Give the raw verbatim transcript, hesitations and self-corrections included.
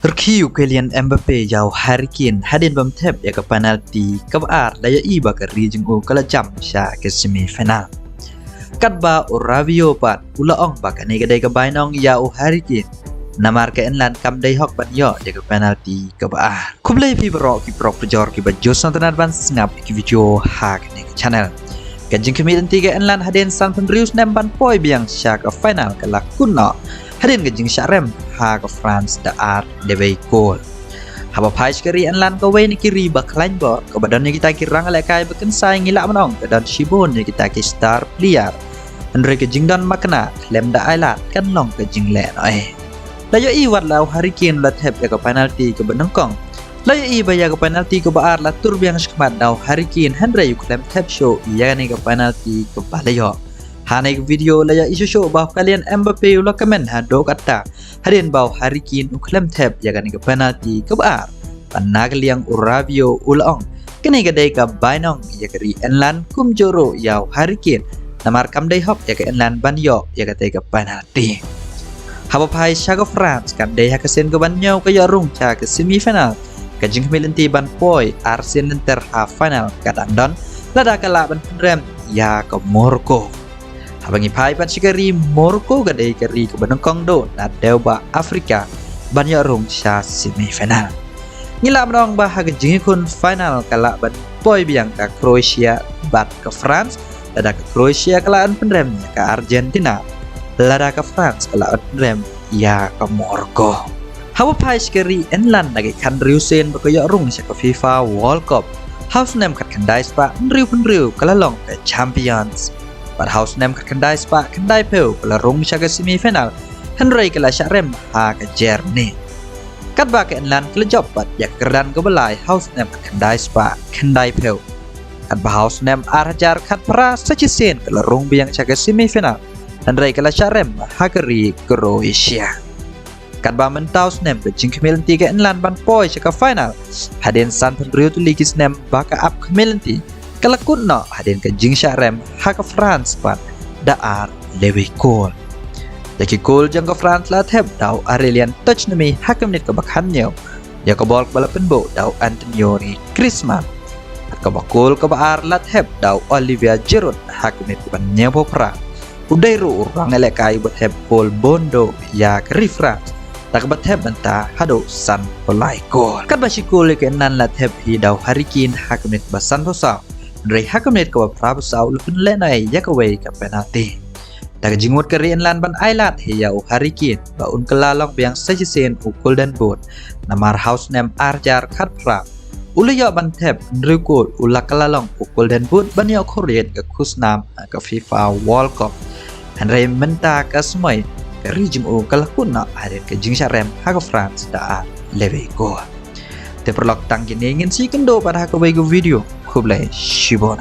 Rkhie u Kylian Mbappe ïa u Harry Kane hadien bym thep ïa ka penalti kaba ar, la ïohi ba ka ri jong u ka la jam sha ka semi final. Katba u Rabiot pat u la ong ba kane ka dei ka bainong ïa u Harry Kane, namar ka England kam dei hok ban ïoh ïa ka penalti kaba ar. Khublei phi baroh ki paralok pajor kiba ju sngewtynnat ban sngap ki video ha kane ka channel. Ka jingkhmih lynti ka England hadien sanphew hynriew snem ban poi biang sha ka final ka la kut noh hadien ka jingshah rem ha ka France da ar dewei kol. Haba phai sha ka ri England, kawei na ki ri ba khlaiñ bor, kaba don ïa kita ki rangïalehkai ba kynsai, ngi lah ban ong ka don shibun ïa kita ki star player. Hynrei ka jingdon makna khlem da ai lad kan long ka jingleh noh ei. La ïohi wat la u Harry Kane la thep ïa ka penalti kaba nyngkong. La ïohi ba ïa ka penalti kaba ar la tur biang shakhmat da u Harry Kane, hynrei u khlem thep shuh ïa kane ka penalti kaba la ïoh. Ha kane ka video la ïohi shuh shuh ba u Kylian Mbappe u la kmen haduh katta hadien ba u Harry Kane u khlem thep ïa kane ka penalti kaba ar. Bad na ka liang u Rabiot u la ong, kane ka dei ka bainong ïa ka ri England, kumjuh ruh ïa u Harry Kane, namar kam dei hok ïa ka England ban ïoh ïa katei ka penalti. Haba phai sha ka France, kan dei ha ka sien kaba hynñiew ka ïoh rung sha ka semi final. Ka jingkhmih lynti ban poi ar sien lynter ha final ka dang don lada ka lah ban pynrem ïa ka Morocco. Haba ngi phai pat sha ka ri Morocco, ka dei ka ri kaba nyngkong duh na dewbah Afrika ban ïoh rung sha semi final. Ngi lah ban ong ba ha ka jingïakhun final ka lah ban poi biang ka Croatia bad ka France, lada ka Croatia ka lah ban pynrem ïa ka Argentina, lada ka France ka lah ban pynrem ïa ka Morocco. Haba phai sha ka ri England, na ki khathynriew sien ba ka ïoh rung sha ka FIFA World Cup, ha u snem khatkhyndai spah hynriewphew hynriew ka la long ka champions. Bad ha u snem khatkhyndai spah khyndaiphew ka la rung sha ka semi final, hynrei ka la shah rem ha ka Germany. Katba ka England ka la jop pat ïa ka kyrdan kaba lai ha u snem khatkhyndai spah khyndaiphew. Katba ha u snem ar hajar khatphra sa shisien ka la rung biang sha ka semi final, hynrei ka la shah rem ha ka ri Croatia. Katba mynta u snem ka jingkhmih lynti ka England ban poi sha ka final hadien sanphew hynriew tylli ki snem ba ka ap khmih lynti, ka la kut noh hadien ka jingshah rem ha ka France pat da ar dewei kol. Ïa ki kol jong ka France la thep da u Aurelien Tchouaméni ha ka minit kaba khathynñiew, ïa ka bol kaba la pynbuh da u Antoine Griezmann. Bad kaba kol kaba ar la thep da u Olivier Giroud ha ka minit kaba hynñiewphew phra. U dei ruh u rangïalehkai uba thep kol bun duh ïa ka ri France, da kaba thep mynta haduh sanphew lai kol. Katba shi kol ïa ka England la thep hi da u Harry Kane ha ka minit ba sanphew saw, hynrei ha ka minit kaba phraphew saw u la pynlehnoh ïa kawei ka penalti. Da ka jingmut ka ri England ban ai lad hi ïa u Harry Kane ba un kylla long biang sa shisien u Golden Boot, namar ha u snem ar hajar khatphra u la ïoh ban thep hynriew kol, u la kylla long u Golden Boot ban ïoh khur ïa ka khusnam ha ka FIFA World Cup. Hynrei mynta ka smai ka ri jong u ka la kut noh hadien ka jingshah rem ha ka France da ar dewei kol. Te paralok, tang kine, ngin sa ïakynduh pat ha kawei ka video. Khublei shibun.